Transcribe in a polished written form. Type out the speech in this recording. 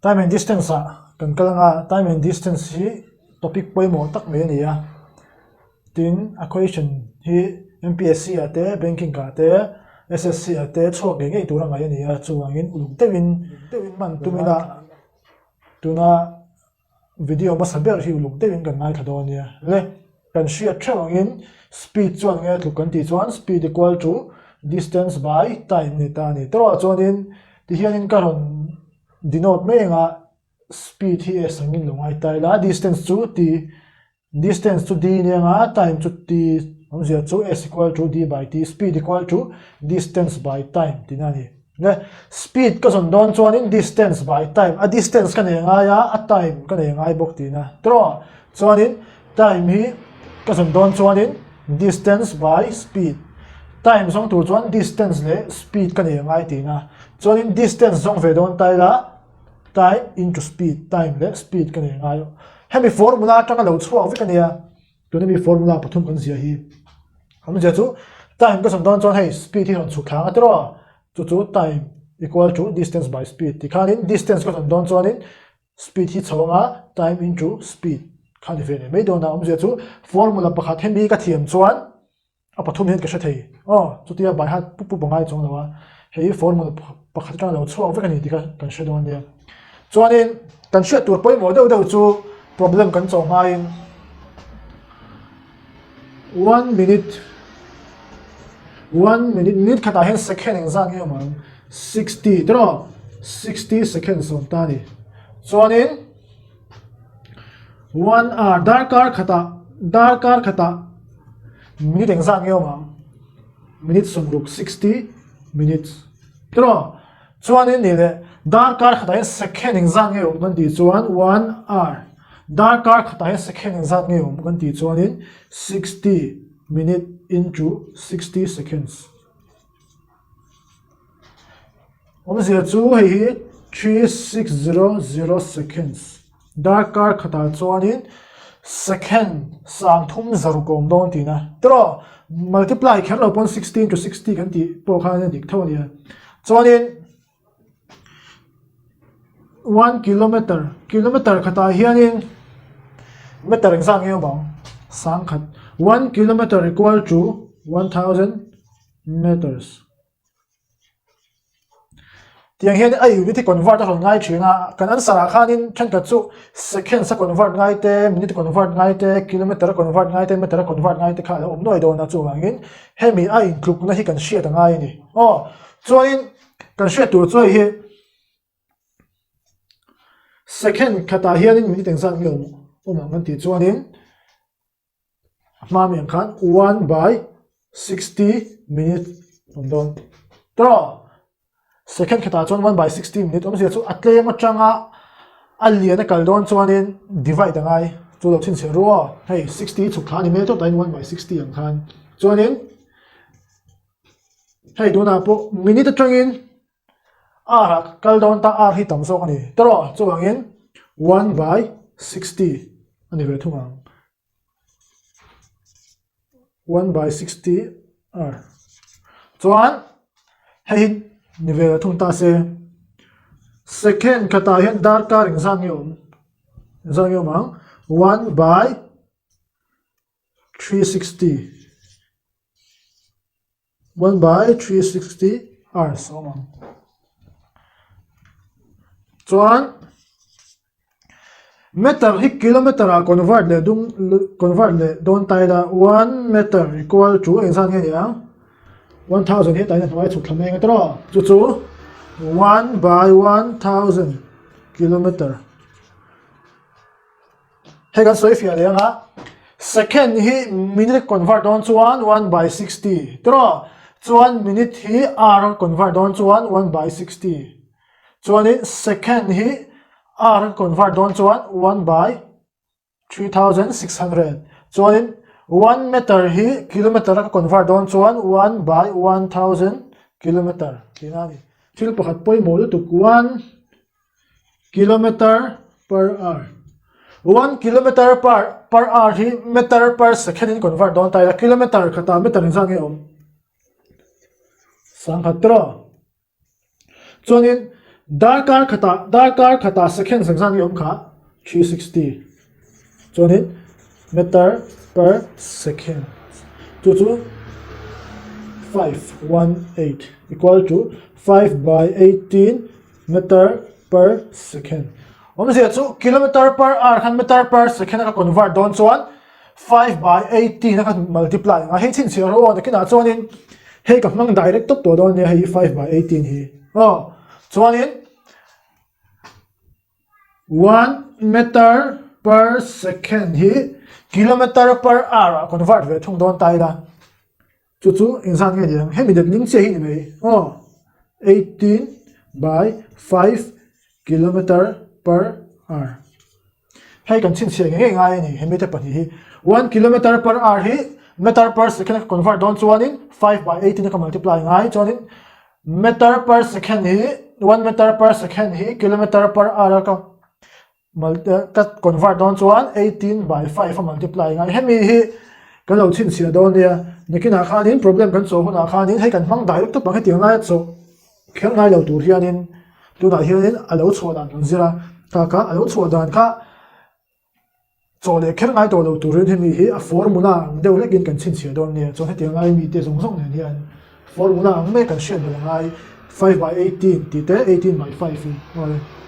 Time and distance ah kan kal anga time and distance hi topic pawimawh tak mai a ni a, tin a question hi MPSC ah te banking ah te SSC ah te chhuak ngei ngei tur a ngaih a ni a chuvangin uluk deuhin hman tum ila tuna video hmasa ber hi uluk deuhin kan ngaithla dawn a nia le kan hriat theuh angin speed chuan nge tluk kan tih chuan speed equal to distance by time a ni ta a ni tawh ah chuanin tihianin ka rawn denote mai anga speed hi s angin lo ngai ta ila distance chu t Distance chu d nia nga time chu t awmzia chu s equal to d by t speed equal to distance by time tihna a ni. Le speed ka zawn dawn chuanin distance by time a distance ka nei ngai a a time ka nei ngai bawk tihna tawh chuanin time hi ka zawn dawn chuanin distance by speed time zawng tur chuan distance leh speed ka nei ngai tihna chuanin distance zawng ve dawn ta ila time into speed time leh speed ka nei ngai hemi formula atanga lo chhuak vek ania tuna mi formula pathum kan zia hi awmzia chu time ka sawn dawn chuan hei speed hi rawn chhuk thlang a tiraw chu chu time equal to distance by speed tikhanin distance ka sawn dawn chuanin speed hi chho anga time into speed kha ni ve leh mai dawn a awmzia chu formula pakhat hemi ka thiam chuan A pathum hian ka hre thei. Aw, chutia by heart pup pup a ngai chuang lo a, hei formula pakhat atanga lo chhuak vek a ni tih kha kan hre dawn nia. Chuanin kan hriat tur pawimawh deuh deuh chu problem kan chawh hmain one minute one minute minute khatah hian second engzat nge awm ang 60 tiraw 60 seconds awm ta a ni. Chuanin One hour, darkar khatah, darkar khatah minute engzat nge awm ang? Minute 60, 60 minutes. Tiraw? Chuanin ni leh darkar khatah hian second engzat nge awm kan tih chuan one hour. Darkar khatah hian second engzat nge awm kan tih chuanin 60 minute into 60 seconds. Awmzia chu hei hi 3600 seconds darkar khatah chuanin second 30 ka awm dawn tihna tiraw multiply kher lo pawn 16 to 60 kan tih pawh khan a dik tho a nia chuanin one kilometer kilometer khatah hianin meter engzat nge awm ang 1000 one kilometer equal to 1000 meters. Tiang hian a unit hi convert a rawn ngai thin a, kan answer ah khanin thenkhat chu seconds a convert ngai te, minute a convert ngai te, kilometer a convert ngai te, meter a convert ngai te kha a lo awm nuai dawn a, chuvangin hemi a intlukna hi kan hriat a ngai a ni. Aw, chuanin kan hriat tur chu hei hi second khatah hianin minute engzat nge awm ang kan tih chuanin A hma mi ang khan one by 60 minute awm dawn. Tawh second khatah chuan one by 60 minute awmzia chu a tlem atanga a lian a kal dawn chuanin divide a ngai chu lo chhinchhiah ru aw. Hei 60 chhuk thla a ni mai tawp tain one by 60 ang khan chuanin hei tunah pawh minute atangin R ah kal dawn ta R hi tam zawk a ni tawh chuvangin one by 60 a ni ve thung ang. 1 by 60 r chuan hei hi ni ve thung ta se second khatah hian darkar engzat nge awm engzat nge awm ang 1 by 360 1 by 360 hours a awm ang chuan meter hi kilometer ah convert leh dung convert leh dawn ta ila 1 meter equal to engzat nge ni ang 1000 hi tain a hnuai chhuk thla mek a tawh chu chu 1 by 1000 kilometer Hei kan sawi fiah leh anga second hi minute convert dawn chuan 1 by 60 tiraw chuan minute hi hour convert dawn chuan 1 by 60 chuanin second hi hour convert dawn chuan 1 by 3600 chuanin 1 meter hi kilometer a convert dawn chuan 1 by 1000 kilometer tihna a ni. Thil pakhat pawimawh lutuk 1 Kilometer per hour. 1 kilometer per per hour hi meter per second in convert dawn ta ila kilometer khatah meter engzat nge awm? 1000 tiraw. Chuanin. Darkar khatah darkar khatah second zang zan nge awm kha? 360. Chuanin meter per second chu chu 518 equal to 5 by 18 meter per second. Awmzia chu kilometer per hour khan meter per second a ka convert dawn chuan 5 by 18 a ka multiply ang a, hei chhinchhiah rawh aw nakinah chuanin hei ka hmang direct tawp tawh dawn nia hei 5 by 18 hi aw chuanin 1 meter per second hi kilometer per hour ah convert ve thung dawn ta ila chu chu engzat nge ni ang hemi letling chiah hi ni mai aw 18 by 5 kilometer per hour hei kan chhinchhiah ngei ngei ngai a ni hemi te pahnih hi 1 kilometer per hour hi meter per second a convert dawn chuanin 5 by 18 a ka multiply ngai chuanin meter per second hi 1 meter per second hi kilometer per hour a ka ka convert dawn chuan 18 by 5 a multiply ngai hemi hi kan lo chhinchhiah dawn nia nakinah khanin problem kan chawh hunah khanin hei kan hmang direct tawp ang hetiang laia chawh kher ngai lo tur hianin tunah hianin a lo chhuah dan kan zir a kha kha a lo chhuah dan kha chaw leh kher ngai tawh lo turin hemi hi a formula ang deuh hlekin kan chhinchhiah dawn nia chuan hetiang lai mite zawng zawng nen hian formula ang mai kan hriat belh a ngai 5 by 18 tih te 18 by 5 hi.